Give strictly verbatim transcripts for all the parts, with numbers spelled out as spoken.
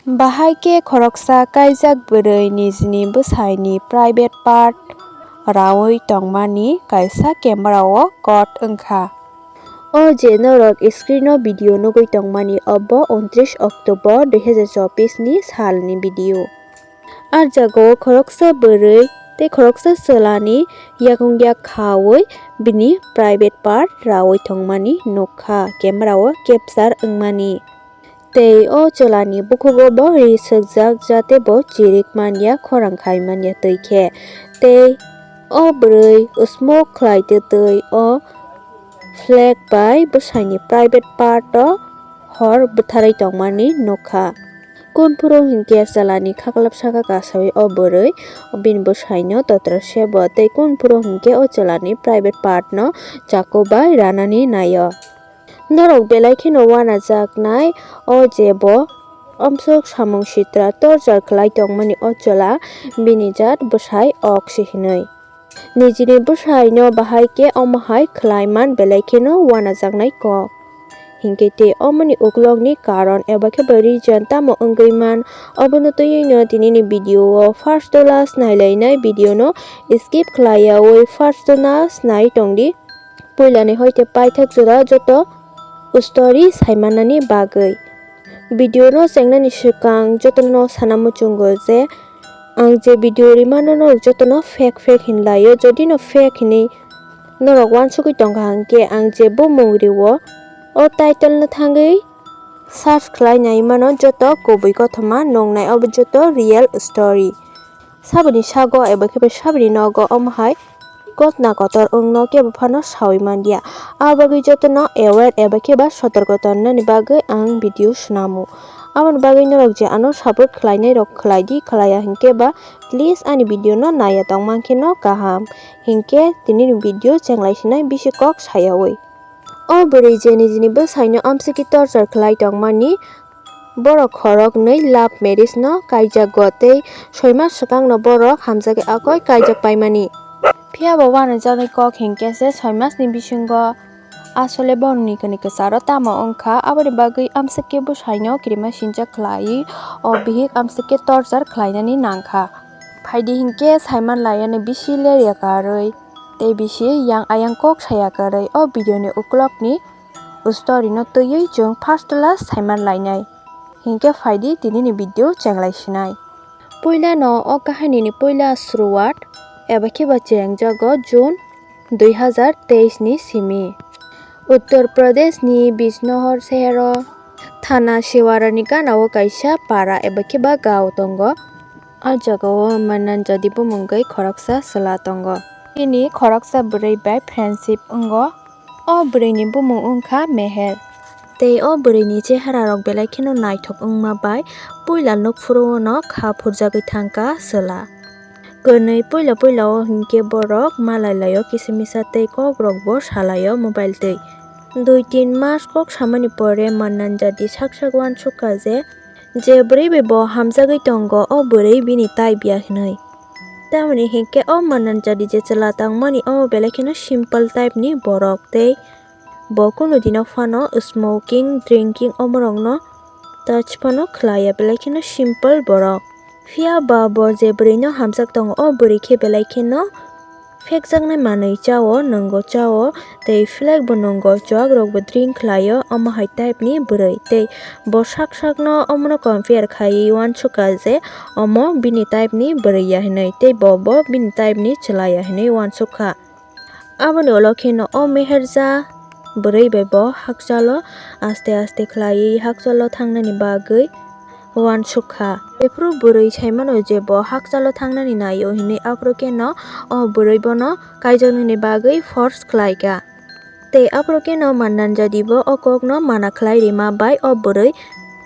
Bahai khe khoroksa kaijak bwrwi nijini bwsaini private part raui tongmani kaisa camera o caught wngkha. O je norok screen o video nugui tongmani obo untris October dui hazar chobbish ni salni video. A jagao khoroksa bwrwi tei khoroksa chwlani yakung yak khaui bini private part raui tongmani nukha camera o capture wngmani. Tei o chwlani bukhugo bo ri sokjak, jate bo chirik manya, khorang khai manya twi khe. Tei o bwrwi smoke khlai twi twi o flag bai bwsaini private part o hor bwtharwi tongmani nukha. Kunphuru hinkhe chwlani khaklap saka kasaui o bwrwi bini bwsaino totra sebo tei kunphuru hinkhe o chwlani private part no chaku bai ranani naio. Norok belai kheno uanajaknai o je bo amswk samung sitra torchar khlai tongmani o chwla bini jat bwsai ok se hinwi. Nijini bwsaino bahai khe omo hai khlai man belai kheno uanajaknai kok. Hinkhe tei omoni uklokni karon eba khe bo reason tamo wngwi man, obono twiwino tinini video o first to last nailainai video no skip khlaiyaui first to last nai tongdi. Puilani hoite paithak jora joto story saimanani bagwi. Video no chengnani swkang jotono sana muchungo je ang je video rimano norok jotono fake fake hinlaio, jodi no fake hinwi norok uansugwi tongkha hinkhe ang je bumung rio o title no thangwi search khlai nai mano joto kubui kothoma nungnai obo joto real story. Saboni sago eba khe bai saboni nogo omo hai kotna kotor wngno kebo phano saui manliya. Aboni bagwi jotono aware eba khe ba sotorko tonnani bagwi ang video swnamo. Aboni bagwi norok je ano support khlainai rok khlai di, khlaiya hinkhe ba please ani video no naiya tong mankhe no kaham. Hinkhe tini ni video chenglai sinai bisi kok sayaui. O bwrwi je nijini bwsaino amswkhe torchar khlai tongmani, borok khoroknwi love marriage no kaijakgo tei soi mas swkangno borok hamjakhe akoi kaijak paimani. Phiya bo uanajaknai kok hinkhe se soi masni bisingo asole borokni kwnwi kwcharo tamo wngkha, aboni bagwi amswkhe bwsaino kirima sinjak khlaiwi o bihik amswkhe torchar khlainani nangkha. Phaidi hinkhe saiman laiyani bisi lerya karwi tei bisi yang ayang kok saya karwi o video ni ukulokni story no twiwi chwng first to last saiman lainai. Hinkhe phaidi tinini video chenglai sinai. Puila no o kahani ni puila suruwat eba khe ba chengjago June dui hazar teis ni simi. Uttar Pradesh ni Bijnohor sehero thana Siwara ni gana o kaisa para eba khe ba gao tongo. O jaga o Manan Jadi bumung bai khoroksa chwla tongo. Bini khoroksa bwrwi bai friendship wngo. O bwrwi ni bumung wngkha Meher. Tei o bwrwi ni chehara rok belai kheno naithok wngma bai puila nukphuru o no kha phurjagwi thangkha chwla. Kwnwi puila puila o hinkhe borok malai lai o kisa misa tei kok rok bo salai o mobile twi. Dui tin mas kok samani pore Manan Jadi sak sak uansukha je, je bwrwi bai bo hamjagwi tongo, o bwrwi bini type ya hinwi. Tamoni hinkhe o Manan Jadi je chwla tangmani omo belai kheno simple type ni borok tei bo kunu dino phano smoking, drinking omorokno touch phano khlaiya, belai kheno simple borok. Phiya ba bo je bwrwino hamjak tongo, o bwrwi khe belai kheno phekjaknai manwi chao, nwngo chao, tei flag bo nwngo, chuak rok bo drink khlaio, omo hai type ni bwrwi. Tei bo sak sakno omono compare khaiwi uansukha je omo bini type ni bwrwi ya hinwi, tei bo bo bini type ni chwla ya hinwi uansukha. Aboni ulo kheno o Meherja bwrwi bai bo hakchalo aste aste khlaiwi hakchalo thangnani bagwi uansukha. Jephru bwrwi saimano je bo hakchalo thangnani naio hinwi, aphuru kheno o bwrwi bono kaijaknani bagwi force khlaikha. Tei aphuru kheno Manan Jadi bo o kokno mana khlai rima bai o bwrwi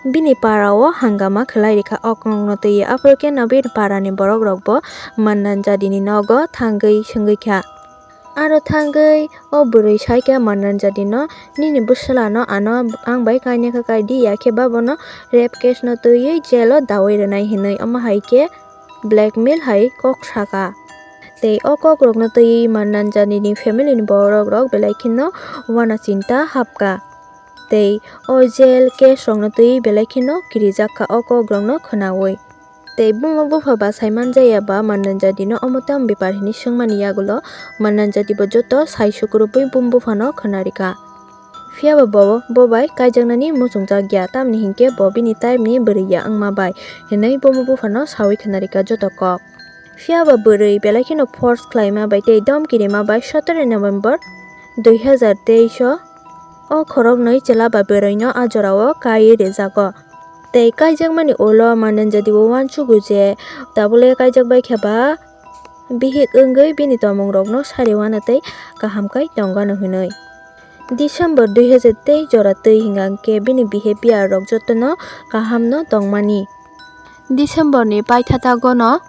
bini para o hangama khlai rikha o kokno twiwi. Aphuru kheno bini parani borok rok bo Manan Jadi ni nogo thangwi swngwi kha. Aro thangwi o bwrwi saikha Manan Jadi no, "Nini bwsla no ano ang bai kainwi kha, kai di, ya khe ba bono rape case no twiwi jail o dawi rwnai," hinwi. Omo hai khe blackmail hai kok sakha. Tei o kok rok no twiwi Manan Jadi ni family ni borok rok belai kheno uana chinta hapkha. tei o jail case rokno twiwi belai kheno kirijak kha o kok rokno khwnawi. Tei buma bupha ba sai manjaya ba Mananjadi no omo tamo bepar hinwi swngmani yagulo Mananjadi bo joto sai sukurubwi buma bupha no khwnarikha. Phiya ba bo, bo bai kaijaknani muchungjak ya, tamni hinkhe bo bini type ni bwrwi ya wngma bai hinwi buma bupha no sawi khwnarikha joto kok. Phiya ba bwrwi belai kheno force khlaima bai tei domki rima bai sotoro November dui hazar teis o, o khoroknwi chwla ba bwrwino a jorao kaiwi rijago. Tei kaijakmani ulo Mananjadi bo uansugo je tabukle kaijak bai khe ba bihik wngwi bini tongmungrokno sari uanw tei kaham khai tong anw hwnwi. December dui hazar teis jora twi hwnkhe bini behavior rok jotono kahamno tongmani. December ni paithatagono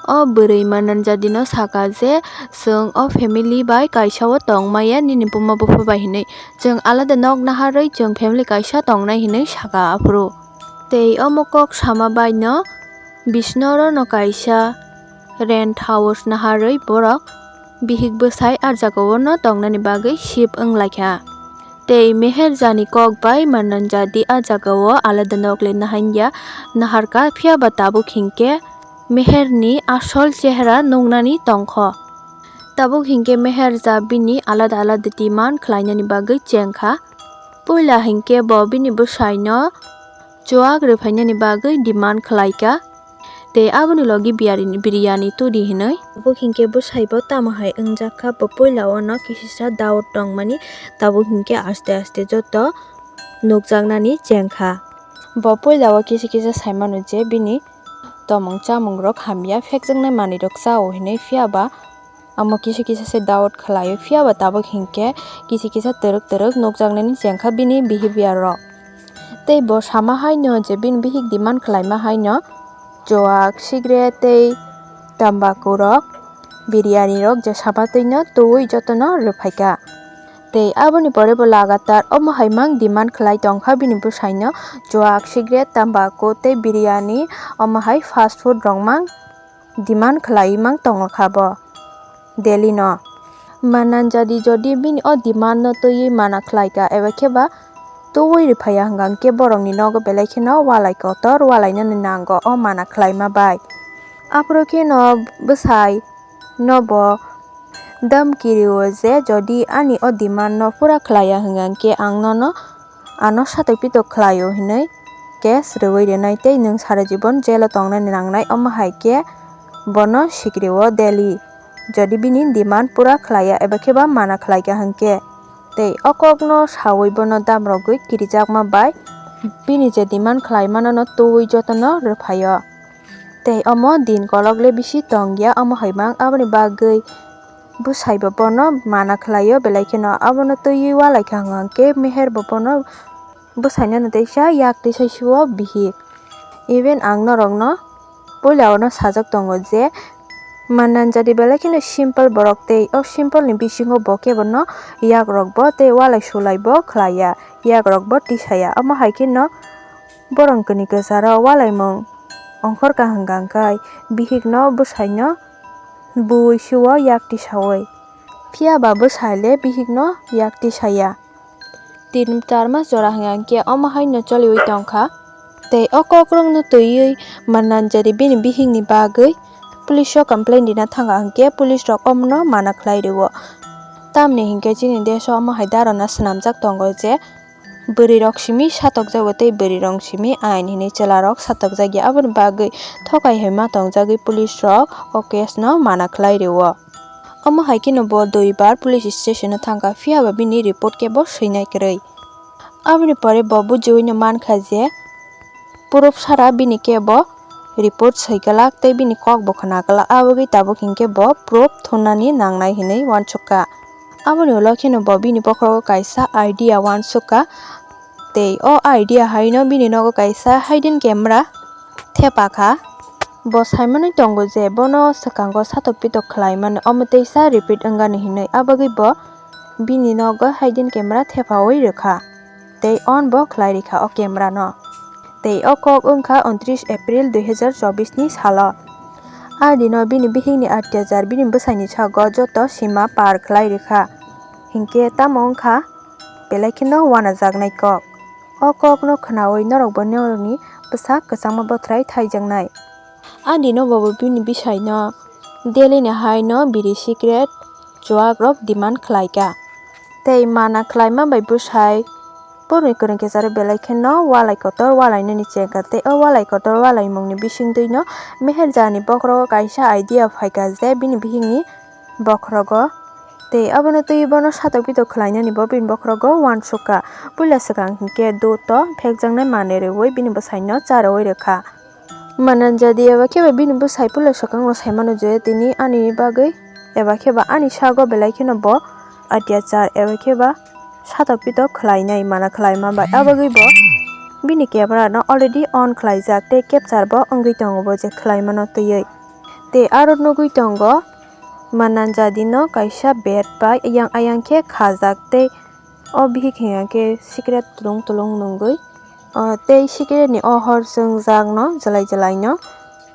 o bwrwi Mananjadino saka je, "Chwng o family bai kaisa o tong maya nini buma bupha bai," hinwi. "Chwng alada nok naharwi chwng family kaisa tongnai," hinwi saka aphuru. Tei omo kok sama baino Bishnorono kaisa rent house naharwi borok bihik bwsai a jagao no tongnani bagwi shift wnglaikha. Tei Meherjani kok bai Mananjadi a jagao alada nok le naharya, naharkha, phiya ba tabuk hinkhe Meherni asol chehra nuknani tongkho. Tabuk hinkhe Meherja bini alada alada demand khlainani bagwi chengkha. Puila hinkhe bo bini bwsaino chuak rwphainani bagwi demand khlaikha. Tei aboni logi biyari-, biryani tudi hinwi. Bo hinkhe bwsaibo tamo hai wngjakha, bo puila o no kisisa doubt tongmani, tabuk hinkhe aste aste joto nukjaknani chengkha. Bo puila o kisa kisa saimano je bini tomung chamungrok hamya, phekjaknai manwirok chao hinwi, phiya ba amo kisa kisa se doubt khlaio, phiya ba tabuk hinkhe kisa kisa twrwk twrwk nukjaknani chengkha bini behavior rok. Tei bo sama haino je bini bihik demand khlaima haino chuak, cigarette tei tambaku rok, biryani rok je sama twi no twiwi jotono rwphaikha. Tei aboni pore bo lagatar omo hai mang demand khlai tongkha bini bwsaino chuak, cigarette, tambaku tei biryani, omo hai fast food rok mang demand khlaiwi mang tongkha bo daily no. Mananjadi jodi bini o demand no twiwi mana khlaikha eba khe ba twiwi rwphaiya hwnkha hwnkhe borokni nogo belai kheno walai kotor walainani nango o mana khlaima bai. Aphuru kheno bwsai no bo damki rio je, "Jodi ani o demand no pura khlaiya hwnkha hwnkhe ang nono ano satok pitok khlaio," hinwi case rwui rwnai tei nwng sara jibon jail o tongnani nangnai, omo hai khe bono sikrio daily, jodi bini demand pura khlaiya eba khe ba mana khlaikha hwnkhe. Tei o kokno saui bono damrogwi kirijakma bai bini je demand khlaimano no twiwi jotono rwphaio. Tei omo din kolok le bisi tongya, omo hai mang aboni bagwi bwsai bo bono mana khlaio, belai kheno abono twiwi walaikha hwnkhe Meher bo bono bwsaino no teisa yak twi saisuo bihik. Even ang norokno puila ono sajak tongo je Mananjadi belai kheno simple borok tei o simple ni bisingo bo kebono yak rok bo tei walai sulai bo khlaiya, yak rok bo tisaya. Omo hai kheno borok kwnwi kwcharo walaimung ongkhor kaham hwnkha hwnkhe bihikno bwsaino bui sio yak tisaui. Phiya ba bwsai le bihikno yak tisaya. Tin char mas jora hwnkha hwnkhe omo haino choliui tongkha. Tei o kokrokno twiwi Mananjari bini bihikni bagwi police o complain rina thangkha hwnkhe police rok omono mana khlai rwo. Tamni hinkhe chini desh o omo hai dharana swnamjak tongo je bwrwi rok simi satokjago tei bwrwi rok simi ain hinwi chwla rok satokjakya, aboni bagwi thokai hai ma tongjagwi police rok o case no mana khlai rwo. Omo hai kheno bo duibar police station o thangkha, phiya ba bini report khe bo swinai kwrwi. Aboni pore bo bujiui no mankha je proof sara bini khe bo report soi glak tei bini kok bo khna glak, aboni tabuk hinkhe bo proof thunani nangnai hinwi uansukha. Aboni ulo kheno bo bini bokhorogo kaisa idea uansukha, tei o idea haino bini nogo kaisa hidden camera thepakha. Bo saimanwi tongo je bono swkango satok pitok khlaimani omo teisa repeat wngani hinwi, abagwi bo bini nogo hidden camera thepaui rwkha tei on bo khlai rikha o camera no. Tei o kok wngkha untris April dui hazar chobbish ni salo. A dino bini bihikni atyajar bini bwsaini sago joto sima par khlai rikha, hinkhe tamo wngkha belai kheno uanajaknai kok. O kokno khwnawi norokbo norokni bwsak kwchangma bothrai thaijaknai. Ani no bobo bini bwsaino daily ni haino biri cigarette chuak rok demand khlaika. Tei mana khlaima bai bwsai porni kwrwng khe charo belai kheno walai kotor walainani chengkha. Tei o walai kotor walaimungni bisingtwino Meherjani bokhorogo kaisa idea phaikha je bini bihikni bokhorogo. Tei abono twi bono satok pitok khlainani bo bini bokhorogo uansukha. Puila swkang hinkhe duto phekjaknai manwi rwui bini bwsaino cha rwui rwkha. Mananjadi eba khe ba bini bwsai puila swkango saimano je tini ani bagwi eba khe ba ani sago belai kheno bo atyachar eba khe ba satok pitok khlainai mana khlaima bai. Abagwi bo bini camera no already on khlaijak tei capture bo wngwi tongo bo je khlaimano twiwi. Tei aro nugwi tongo Mananjadi no kaisa bed bai ayang ayang khe khajak tei o bihik hinkhe cigarette tulung tulung nungwi, o tei cigarette ni o hor chwngjak no jwlai jwlai no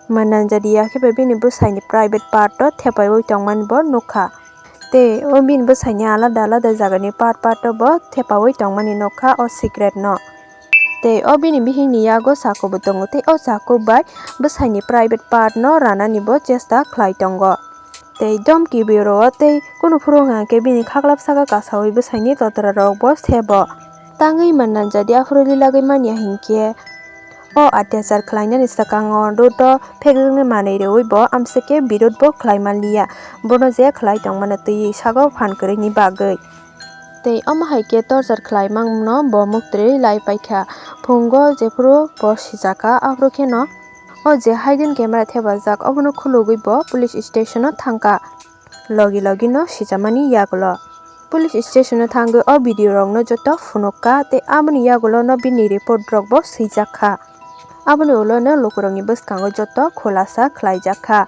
Mananjadi ya khe bai bini bwsai ni private part o thepaiwi tongmani bo nukha. Tei o bini bwsai ni alada alada jaga ni part part o bo thepawi tongmani nukha o cigarette no. Tei o bini bihik ni yago chaku bo tongo tei o chaku bai bwsai ni private part no ranani bo chesta khlai tongo. Tei domki biro o tei kunu phuru wngkha khe bini khaklap saka kasawi bwsaini totra rok bo sebo. Tangwi Mananjadi aphuru lilagwi manya hinkhe o atyachar khlainani swkango duto phekjaknai manwi rwui bo amswk khe birod bo khlai manliya. Bono je khlai tongmano twiwi sago phan kwrwini bagwi. Tei omo hai khe torchar khlai mangno bo muktwi lai paikha. Phungo jephuru bo sijakha aphuru kheno o je hidden camera thepajak obono khulugwi bo police station o thangkha. Logi logi no sijamani yagulo police station o thangwi o video rok no joto phunukha tei aboni yagulo no bini report rok bo swijakha. Aboni ulo no lukurokni bwskango joto khulasa khlaijakha.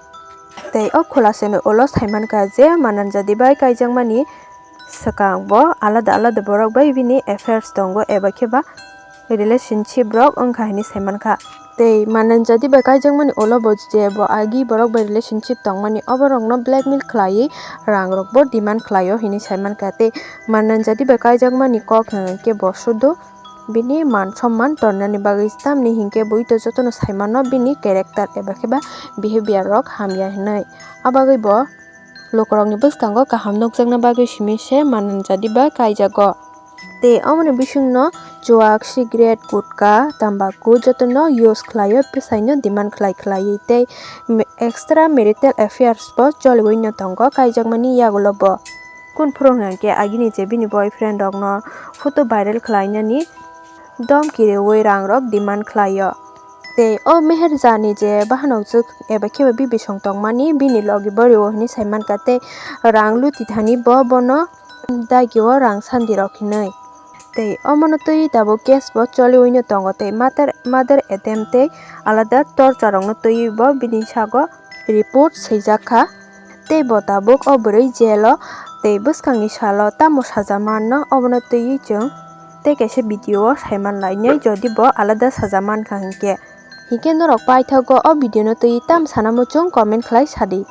Tei o khulasa ni ulo saimankha je Mananjadi bai kaijakmani swkang bo alada alada borok bai bini affairs tongo eba khe ba relationship rok wngkha hinwi saimankha. Tei Mananjadi bai kaijakmani ulo bo je bo agi borok bai relationship tongmani oborokno blackmail khlaiwi rang rok bo demand khlaio hinwi saimankha. Tei Mananjadi bai kaijakmani kok hinkhe bo sudu bini man somman tonnani bagwi, tamni hinkhe bui to jotono saimano bini character eba khe ba behavior rok hamya hinwi. Abagwi bo lukurokni bwskango kaham nukjakna bagwi simi se Mananjadi bai kaijago. Tei omoni bisingno chuak, cigarette, gutka, tambaku jotono use khlaio, bwsaino demand khlai khlaiwi tei me-, extra marital affairs bo choliwi no tongo kaijakmani yagulo bo. Kunu phuru hwnkhe agini je bini boyfriend rokno photo viral khlainani domki rwui rang rok demand khlaio. Tei o Meherjani je bahanok jwk eba khe ba bibisong tongmani bini logi bo rwo hinwi saimankha tei rang luti thani bo bono dagi o rang sandi rok hinwi. Tei omono twiwi tabuk case bo choliwi no tongo tei mother, mother attempt tei alada torture rokno twiwi bo bini sago report swijak kha. Tei bo tabuk o bwrwi jail o tei bwskangni salo tamo saja manno obono twiwi chwng tei kaisa video o saiman lainai jodi bo alada saja mankha hinkhe. Hinkhe norok paithago o video no twiwi tam sana muchung comment khlai sadi.